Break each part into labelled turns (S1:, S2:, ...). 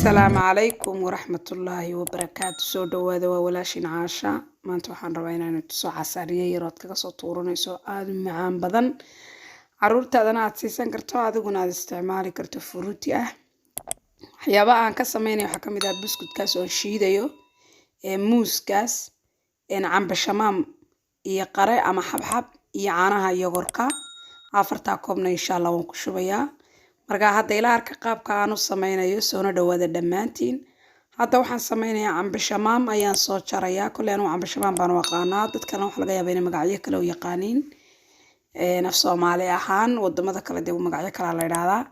S1: Asalaamu calaykum waraxmatullaahi wabarakaatu. Soo dhawaada, waa walaashin Caasha. Maanta waxaan rabaa inaan tuso casariye yarood kaga soo tuuranayso, aada u macaan badan, caruurtaadana aad siisan karto, adiguna aad isticmaali karto, fruity ah. Waxyaabaha aan ka sameynaya waxaa kamid ah buskudkaas oon shiidayo, muuskaas, cambe shamaam iyo qare ama xabxab iyo caanaha yogurka. Afartaa koobna insha Allah waan ku shubayaa. Marka hadda ila arka qaabka aan u sameynayo. Soona dhawaada dhammaantiin. Hadda waxaan sameynayaa cambe shamaam ayaan soo jarayaa. Kolley anugu cambe shamaam baan u aqaanaa, dadkana waxa laga yaabaa inay magacyo kale u yaqaaniin af Soomaali ahaan. Wadamada kale dee magacyo kalea la idhaahdaa.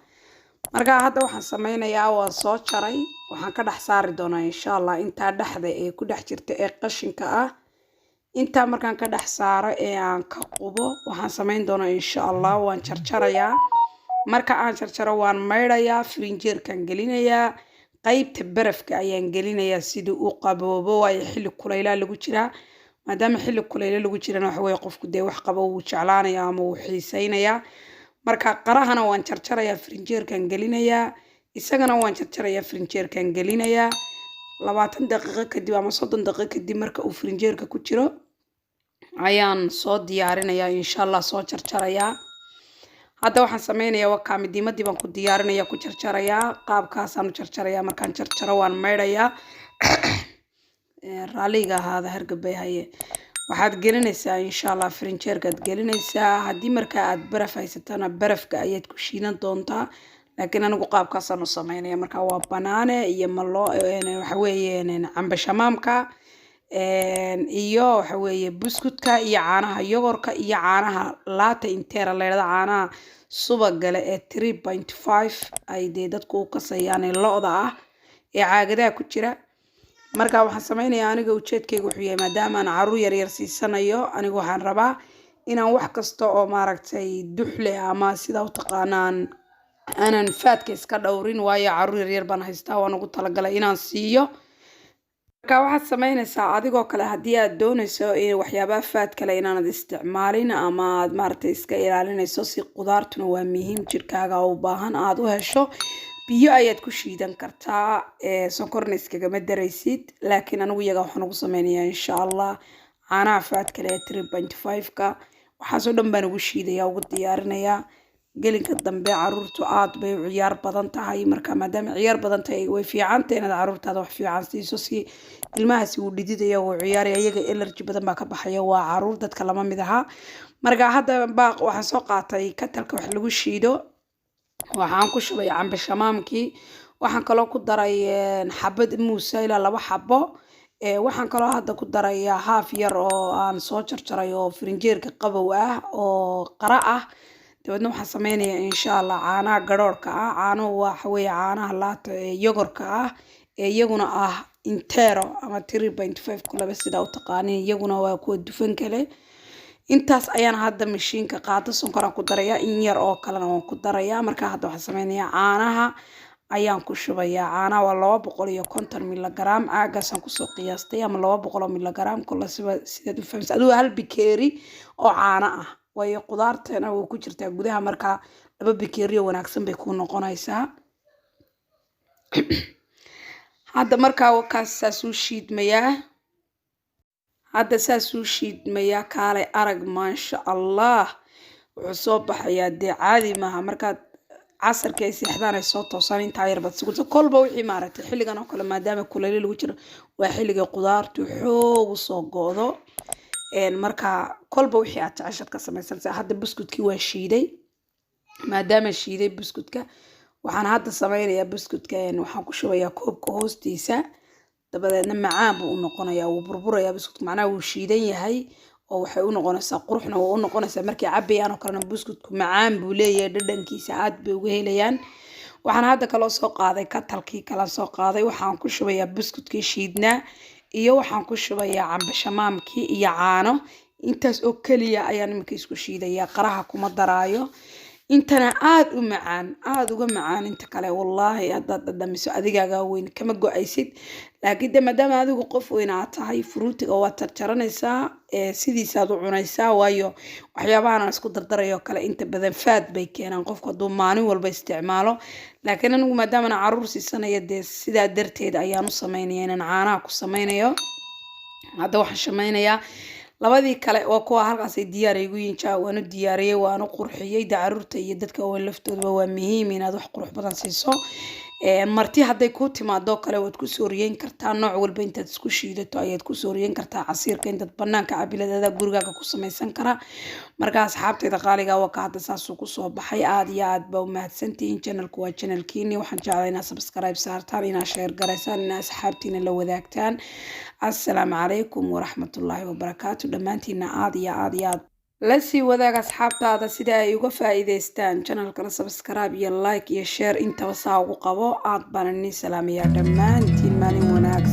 S1: Marka hadda waxaan sameynayaa, waan soo jaray, waxaan ka dhex saari doonaa insha Allah intaa dhexda ee ku dhex jirta ee qashinka ah. Intaa markaan ka dhex saaro ee aan ka qubo, waxaan sameyn doonaa insha Allah waan jarjarayaa. Marka aan jarjaro, waan maydhayaa, firinjeerkaan gelinayaa, qeybta barafka ayaan gelinayaa sidii u qaboobo, waayo xilli kulaylaa lagu jiraa. Maadaama xilli kulaylo lagu jirana, waxa weye qofku dee wax qabo wuu jeclaanayaa ama wuu xiiseynayaa. Marka qarahana waan jarjarayaa, firinjeerkaan gelinayaa, isagana waan jarjarayaa, firinjeerkaan gelinayaa. 20 daqiiqo kadib ama 30 daqiiqo kadib, marka uu firinjeerka ku jiro, ayaan soo diyaarinayaa insha Allah, soo jarjarayaa. Hadda waxaan sameynayaa, waa kaamidiimadii baan ku diyaarinaya, ku jarjarayaa. Qaabkaasaan u jarjarayaa. Markaan jarjaro, waan maydhayaa. Raalliga ahaada, hargabay haye. Waxaad gelinaysaa insha Allah firinjeerkaad gelinaysaa. Haddii markaa aad baraf haysatana, barafka ayaad ku shiidan doontaa, laakiin anigu qaabkaasaan u sameynaya. Marka waa banana iyo malo, waxa weeye cambe shamaamka iyo waxa weeye buskudka iyo caanaha yogurka iyo caanaha latte intera la yidhahdo, caanaha subagale ee 3.5 ay dee dadku u kasayaan, ee lo'da ah ee caagadaha ku jira. Marka waxaan sameynayaa, aniga ujeedkayga wuxuu yahay, maadaama aan caruur yaryar siisanayo, anigu waxaan rabaa inaan wax kasta oo maaragtay duxle ama sida u taqaanaan aanan fatka iska dhowrin, waayo caruur yaryar baan haystaa, waan ugu talagalay inaan siiyo. Marka waxaad sameynaysaa adigoo kale, haddii aad doonayso in waxyaabaha fat kale inaanad isticmaalin ama aad maaragtay iska ilaalinayso, si qudaartuna waa muhiim jirkaaga u baahan aad u hesho, biyo ayaad ku shiidan kartaa, sonkorna iskagama daraysid. Laakiin anigu iyaga waxaan ugu sameynayaa insha Allah caanaha fat kale ee 3.5-ka. Waxaasoo dhan baan ugu shiidaya, ugu diyaarinayaa. Gelinka dambe caruurtu aad bay u ciyaar badan tahay. Marka maadaama ciyaar badan tahay, way fiicantahay inaad caruurtaada wax fiican siiso, si ilmahaasi uu dhididaya, uu ciyaaraya, iyaga energy badan baa ka baxaya, waa caruur, dadka lama mid ahaa. Marka hadda baaq waxaan soo qaatay katalka wax lagu shiido. Waxaan ku shubay cambe shamaamkii, waxaan kaloo ku daray xabad muuse ilaa laba xabo. Waxaan kaloo hadda ku darayaa haaf yar oo aan soo jarjaray oo firinjeerka qabow ah oo qara ah. Dabeedna waxaan sameynayaa insha Allah caanaha garoorka ah. Caanuhu waxa weeye caanaha latte ee yogurka ah ee iyaguna ah intero ama 3.5 kulaba sidaa u taqaanin, iyaguna waa kuwa dufan kale. Intaas ayaan hadda mashiinka qaado, sonkoraan ku darayaa, in yar oo kalena waan ku darayaa. Marka hadda waxaan sameynayaa, caanaha ayaan ku shubayaa. Caanaha waa 250 miligram, caagaasaan kusoo qiyaastay, ama 200 oo miligram kula siba sidaad u fahamsa. Adigu hal bikeeri oo caano ah, waayo qudaartana way ku jirtaa gudaha. Markaa laba bikeeri oo wanaagsan bay ku noqonaysaa. Hadda markaa wakaas saasuu shiidmayaa, hadda saasuu shiidmayaa. Kaalay arag, maasha Allah, wuxuu soo baxayaa dee caadi maaha. Markaad casarkii ay seexdaan, ay soo toosaan, intaa yar baad sugurta kolba wixii maaragtay. Xilligan oo kale, maadaama kulaylo lagu jiro, waa xilliga qudaartu xoog usoo go'do. Marka kolba wixii aad jeceshaad ka samaysanaysaa. Hadda buskudkii waa shiiday. Maadaama shiiday buskudka, waxaan hadda sameynayaa buskudka waxaan ku shubayaa koobka hoostiisa. Dabadeedna macaan buu u noqonayaa, wuu burburayaa buskudka, macnaha wuu shiidan yahay oo waxay u noqonaysaa quruxna waa u noqonaysaa. Markay cabayaan oo kalena, buskudku macaan buu leeyahay, dhadhankiisa aad bay uga helayaan. Waxaan hadda kaloo soo qaaday katalkii kala soo qaaday. Waxaan ku shubayaa buskudkii shiidnaa iyo waxaan ku shubayaa cambe shamaamkii iyo caano. Intaas oo keliya ayaan iminka isku shiidayaa, qaraha kuma daraayo. Intana aada u macaan, aada uga macaan inta kale. Wallaahi haddaad dhadhamiso adigaagaa weyn kama go-aysid. Laakiin de maadaama adigu qof weyn aad tahay, fruitiga waad jarjaranaysaa, sidiisaad u cunaysaa, waayo waxyaabahan aan isku dardarayo kale inta badan fat bay keenaan qofku hadduu maalin walba isticmaalo. Laakiin anigu maadaamana caruur siisanaya, dee sidaa darteed ayaan u sameynaya inaan caanaha ku sameynayo. Hadda waxaan sameynayaa labadii kale, waa kuwa halkaasay diyaar igu yihiin. Jaa, waan u diyaariyey, waan u qurxiyey. De caruurta iyo dadka waaweyn laftooduba waa muhiim inaad wax qurux badan siiso. Marti hadday kuu timaado kale, waad ku sooriyeyn kartaa. Nooc walba intaad isku shiidato ayaad ku sooriyeyn kartaa. Casiirka intaad banaanka cabiladeeda, gurigaaga ku samaysan karaa. Marka asxaabteyda qaaliga, waa ka hadda saasuu kusoo baxay. Aad iyo aad baa umahadsantihiin. Channelku waa channelkiini. Waxaan jeclaa inaad subscribe saartaan, inaad share garaysaan, inaad asxaabtiina la wadaagtaan. Assalaamu calaykum waraxmatullaahi wabarakaatu. Dhammaantiina aad iyo aad iyo aad la sii wadaag asxaabtaada sida ay uga faa'iidaystaan. Channelkana subscribe iyo like iyo share intaba saa ugu qabo. Aad baan idin salaamayaa dhammaantiin. Maalin wanaagsan.